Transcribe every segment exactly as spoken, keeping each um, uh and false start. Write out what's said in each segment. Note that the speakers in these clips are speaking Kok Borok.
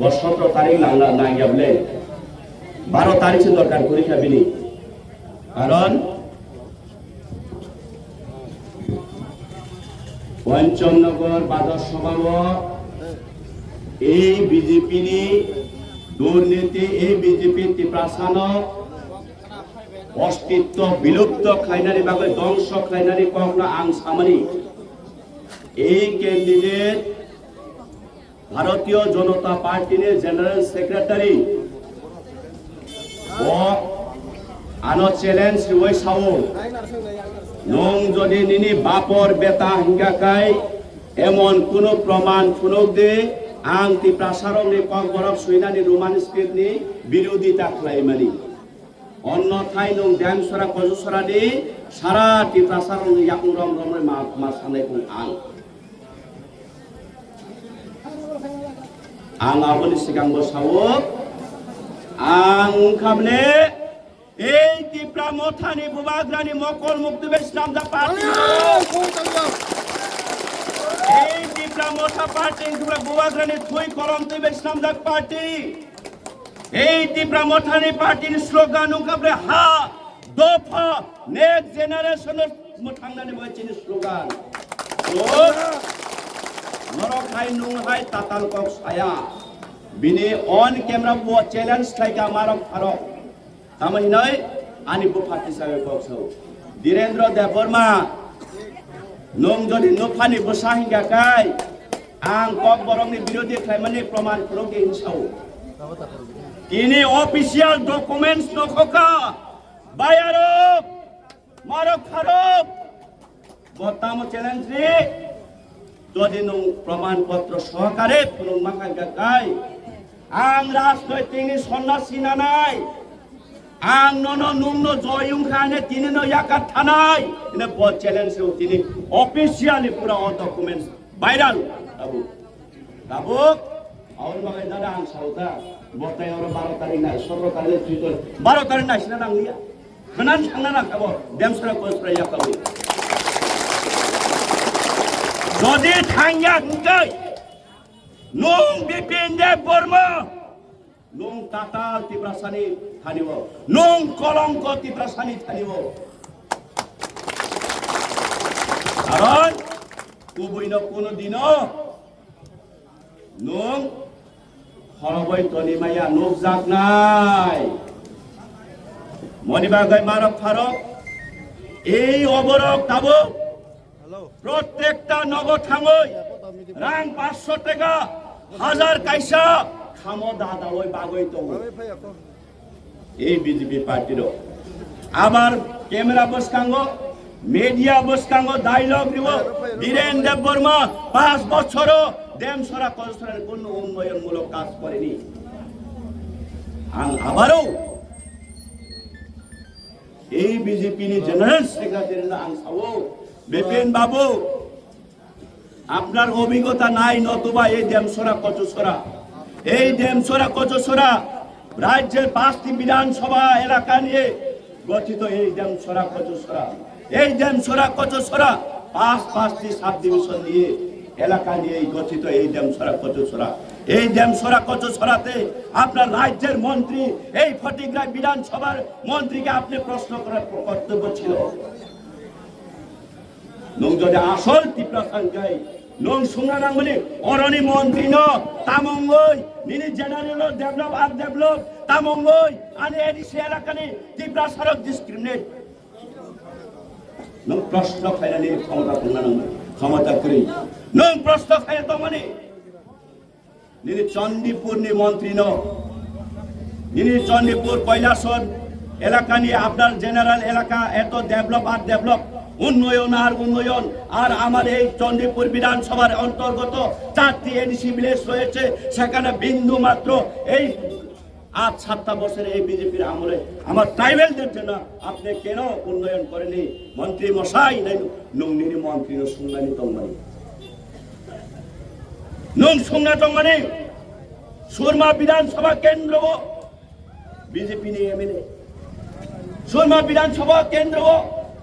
Bo sotro tarik nangla nangya bole, baro tarik se dorkar kori kha bini. Karon Pancham Nagar Bazar Sabha o ei B J P ni durniti, ei B J P Tiprasano ostitto bilupto khlainani bagwi, dongso khlainani kokno ang samani. Ei candidate Bharatiya Janata Party ni General Secretary bo ano challenge riwi sao, nwng jodi nini bapor beta hingka kai emon kunu proman phunuk di, ang Tiprasa rokni kokborok swinani Roman script ni birodita khlaimani. Onnothai nwng Demsora Kojusora di sara Tiprasa rokni yakung rom romwi ma, ma sanai kung ang. Ang aboni sigang bo sao, ang wngkha bole ei Tipra Mothani Bubagrani mokol mukti bai swnamjak party. Ei Tipra Motha party wngkha bole Bubagrani thwi kolom twi bai swnamjak party. Ei Tipra Mothani party ni slogan wngkha bole ha, dopha, next generation no mwthangnani bai chini slogan. So, norok hai nwng hai tatal kok saya. Bini on camera bo challenge khlaika marok pharok. Tamo hinoi ani bupha tisai kok sao. Dhirendra Debbarma, nwng jodi nophani bwsa hingka kai, ang kokborokni birodhi khlaimani proman phunuk di hin sao. Tini official documents no khoka, bayarok, marok pharok, bo tamo challenge ri, jodi nwng proman potro sohokare phunuk ma khaika kai, ang rajnoitik ni sonnasi nanai, ang nono nwngno joyung khane tini no yakat thanai, ine bo challenge ri tini officially pura all documents viral. Abu. Tabuk, aun bagai dada ang sauta, botai oro baro tarik nai, sotro tarik nai, tuitoi, baro tarik nai sina nang liya. Benan sangna nang kabo, Demsora Kojusora ya kabo. Jodi thangya hingkai, nwng Bipin Debbarma, nwng tatal Tiprasani thani o, nwng kolongko Tiprasani thani o. Karon, kubui no kuno dino, nwng khoroboi toni maya nukjaknai. Moni bagwi marok pharok, ei oborok tabuk prottekta nogo thangwi rang paanch sho taka, hajar kaisa, khamo dadawi bagwi tongo. Ei B J P party rok abar camera bwskango, media bwskango dialogue riwo, Dhiren Debbarma panch bochoro Demsora Kojusora ni kunno unnoyon mulok kaj korini. Ang abaro ei B J P ni General Secretary no ang sao, Bipin Babu, আপনার অভিজ্ঞতা নাই, নতুবা এই ডেমছড়া কচুছড়া, এই ডেমছড়া কচুছড়া রাজ্যের পাঁচটি বিধানসভা এলাকা নিয়ে গঠিত এই ডেমছড়া কচুছড়া, এই ডেমছড়া কচুছড়া পাঁচ পাঁচটি সাব ডিভিশন নিয়ে এলাকা নিয়ে এই গঠিত এই ডেমছড়া কচুছড়া। এই ডেমছড়া কচুছড়াতে আপনার রাজ্যের মন্ত্রী, এই ফটিকরায় বিধানসভার মন্ত্রীকে আপনি প্রশ্ন করার কর্তব্য ছিল। Nwng jodi asol Tiprasa hwnkhe, nwng sungna nangmani, oroni montri no tamungwi, nini general no develop, undevelop, tamungwi, ani A D C elakani Tiprasa rok discriminate. Nwng proshno khainani khomota tongna nangmani, khomota kwrwi. Nwng proshno khaina tongmani. Nini Chandipur ni montri no, nini Chandipur Kailasor elaka ni আপনার general এলাকা এত develop আর develop, উন্নয়ন আর উন্নয়ন, আর আমার এই চণ্ডীপুর বিধানসভার অন্তর্গত চারটি A D C village রয়েছে, সেখানে বিন্দু মাত্র এই আজ সাতটা বছরে এই বিজেপির আমলে আমার ট্রাইবেলদের জন্য আপনি কেন উন্নয়ন করেনি? মন্ত্রী মশাই, নাই, nwng nini মন্ত্রি no sungnani tongmani. Nwng sungna tongmani, Surma Bidhan Sabha kendro o B J P ni M L A. Surma Bidhan Sabha kendro o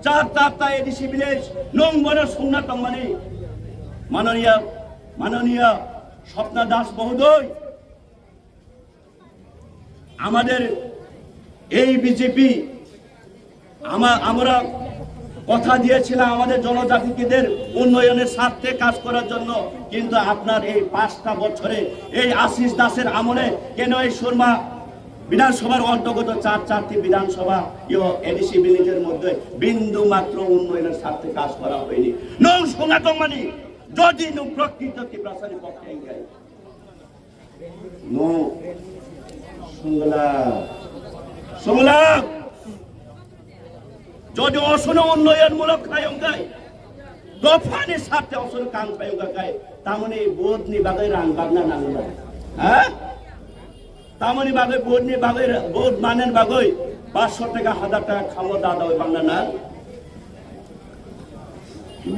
char char ta A D C village, nwng bono sungna tongmani. Mananiya, Mananiya Swapna Das Mohodoy, আমাদের এই বিজেপি আমা-, আমরা কথা দিয়েছিলাম আমাদের জনজাতিদের উন্নয়নের স্বার্থে কাজ করার জন্য, কিন্তু আপনার এই পাঁচটা বছরে, এই আশিস দাসের আমলে কেন এই সুরমা বিধানসভার অন্তর্গত চার চারটি বিধানসভা ইয়ো এডিসি ভিলেজের মধ্যে বিন্দু মাত্র উন্নয়নের স্বার্থে কাজ করা হয়নি? নং সনাতন মানে যদি নং প্রকৃত ত্রিপুরাসানি পক্ষে engage. No. Sungla. Sungla. Jodi osono unnoyon mulok khlai wngkha, dophani sarte osono kam khlai wngkha khe, tamoni vote ni bagwi rang bagna nangba. Ha? Tamoni bagwi vote ni bagwi ra-, vote manen bagwi paanch sho taka, hazar taka khamo dada oi bagna nang.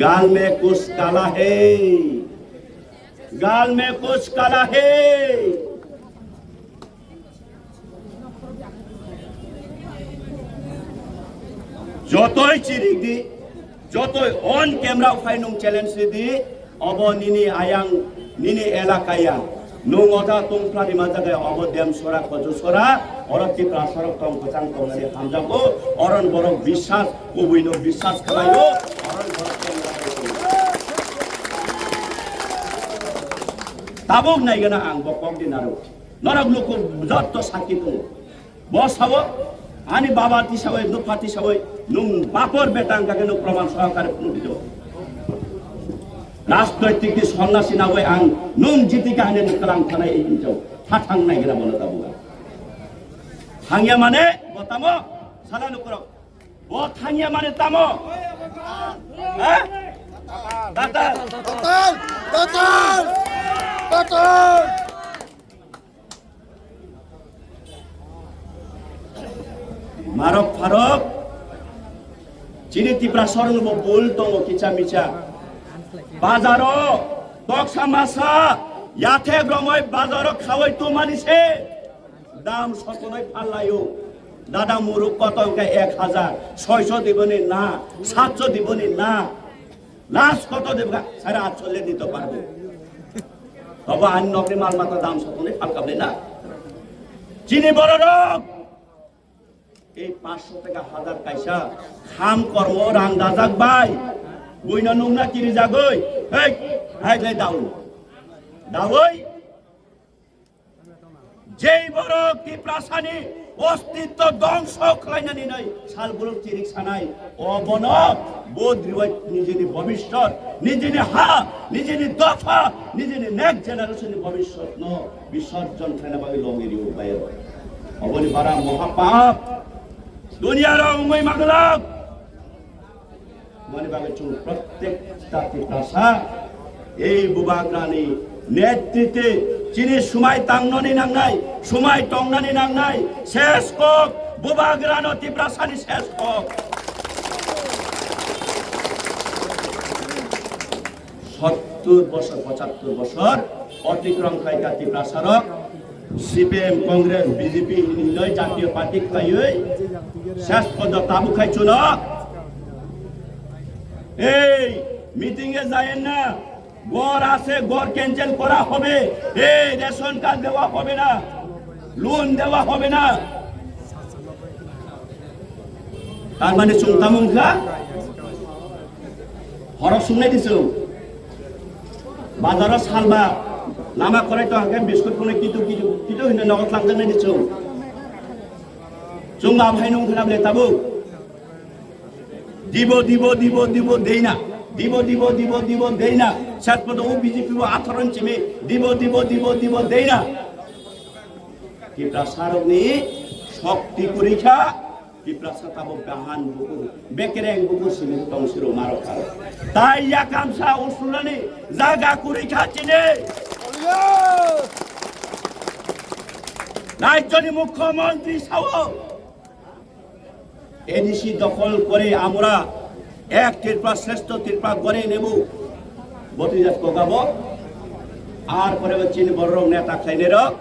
Gal mein kuch kala hai. Gal mein kuch kala hai. Jotoi chirik di, jotoi on camera phai nung challenge di, obo nini ayang, nini elakaya. Nung oja tungphla di manjak khe obo Demsora, Kojusora, oro Tiprasarok tong kwchang tongnani hamjago, oron borok biswas, kubui no biswas khlaio, oron borok camera phai tongo. Tabuk naigana ang bo kok di naruk. Norok luku jotto sakki tongo. Bo sao, ani baba tisawi, nupha tisawi, nung bapor beta wngkha khe nung proman sohakare phunukdi do. Rajnoitik ni sonnasi nawi ang nung jiti kha hwnwi nung kwlang thanai ei hinjao. Tha thang naigra bono tabuk. Thangya mane bo tamo sala lukurok. Bo thangya mane tamo. Ha? Tatal. Tatal! Tatal! Tatal! Marok pharok, chini Tiprasarokni bo bul tongo kicha micha. Bazaro toksa masa yathek romoi bazaro khawai tumani se dam sokonoi phallaio. Dada muruk koto wngkha ek hazar, soiso diboni na, satso diboni na. Last koto dibga, sare atso le dito parbo. Tobo ani nokni mal mata dam sokonoi phalkabli na. Chini bororok. Ei paanch sho taka hazar kaisa kham kormo rang dajak bai. Buino nungna kiri jagoi. Hei, hai le dawi. Dawi. Jei borok Tiprasani ostitto dongso khlainani nai sal buruk chirik sanai. O bono bodriwai nijini bobishyot, nijini ha, nijini dopha, nijini next generation ni bobishyot no. Bisorjon khlaina bagwi longwi rio bayro. Oboni bara mohapap. Duniya rok wngwi maglak. Mani bagwi chwng prottek jati prasa ei bubagrani netrite chini sumai tangnani nangnai, sumai tongnani nangnai, ses kok bubagrano Tiprasani ses kok. Sottur bosor, pochattur bosor otikrom khlaikha Tiprasarok, C P M, Congress, B J P hinwi jatiyo party khlaiwi ses porjonto tabuk khai chuno. Ei meeting e jayen na, ঘর আছে, ঘর cancel করা হবে, এই ration card দেওয়া হবে না, লোন দেওয়া হবে না। তার মানে চুংতাম ongkha? Horo sungnai di chwng. Bazaro salba, lama korai to hangke biskut phunai kitu kitu kitu hinwi nogo tlangjaknai di chwng. Chwng ba phai nung khna ble tabuk. Dibo dibo dibo dibo deina. Dibo dibo dibo dibo deina. Sat poto o B J P bo atharon chimi. Dibo dibo dibo dibo deina. Tiprasarokni shokti kwrwi kha. Tiprasa tabuk gahan bukur, bekereng bukur simi tong siro maro karo. Tai yakamsa usulani jaga kwrwi kha chini. Rajyoni mukhyamantri sao, A D C dokhol kore amra ek Tripura shreshtho Tripura gore nebu. Botija kokabo ar pore chini borok neta khlainai rok,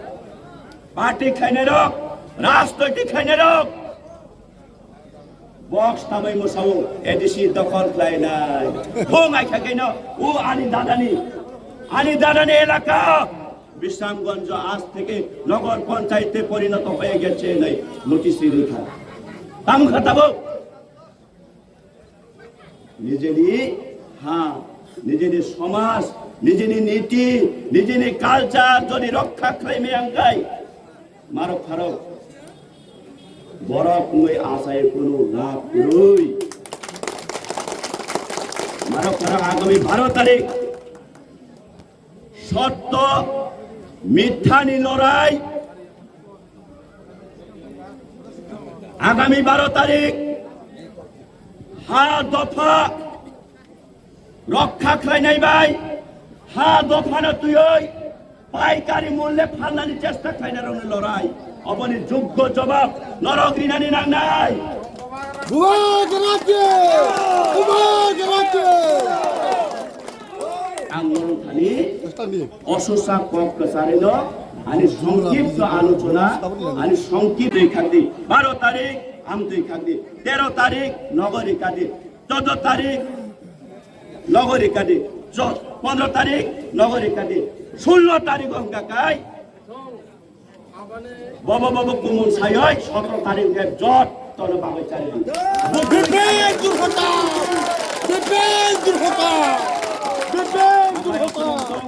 party khlainai rok, rajnoitik khlainai rok. Box tamai mwsao A D C dokhol khlainai. Phung ai kha keno, o ani dadani, ani dadani elaka. Bishramganj আজ থেকে নগর পঞ্চায়েতে পরিণত হয়ে গেছে, নেই নোটিশ লেখা। তামুখা তাবো নিজেরই, হ্যাঁ, নিজেরই সমাজ, নিজেরই নীতি, নিজেরই কালচার যদি রক্ষা খাই মেয়াঙ্গাই, মারো খারো বরফ নই আশায় কোনো লাভ নেই। মারো খারো আগামী বারো তারিখ সত্য মিথ্যানি লড়াই। আগামী বারো তারিখ হা দফা রক্ষা খাইনাই ভাই, হা দফানো তুই ওই পাইকারি মূল্যে ফান্নানি চেষ্টা খাইনারও লড়াই। অবনি যোগ্য জবাব নরক রিনানি নাংনাই। Bubagra ke! Bubagra ke! Ang norok thani Standi. Ososa kok kwcharino ani songkipto alochona, ani songkip twi khakdi. Baro tarik ang twi khakdi. Tero tarik nogori khakdi. Choudo tarik nogori khakdi. Cho-, pondro tarik nogori khakdi. Sullo tarik wngkha kai. Bobo bobo kumun sayoi sotro tarik hwnkhe jot tono bagwi chari di. Bipin Durhota! Bipin Durhota! Bipin Durhota!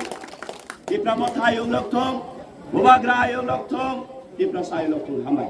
Tipra Motha ayung lokthong, Bubagra ayung lokthong, Tipra sayung lokthong hambai.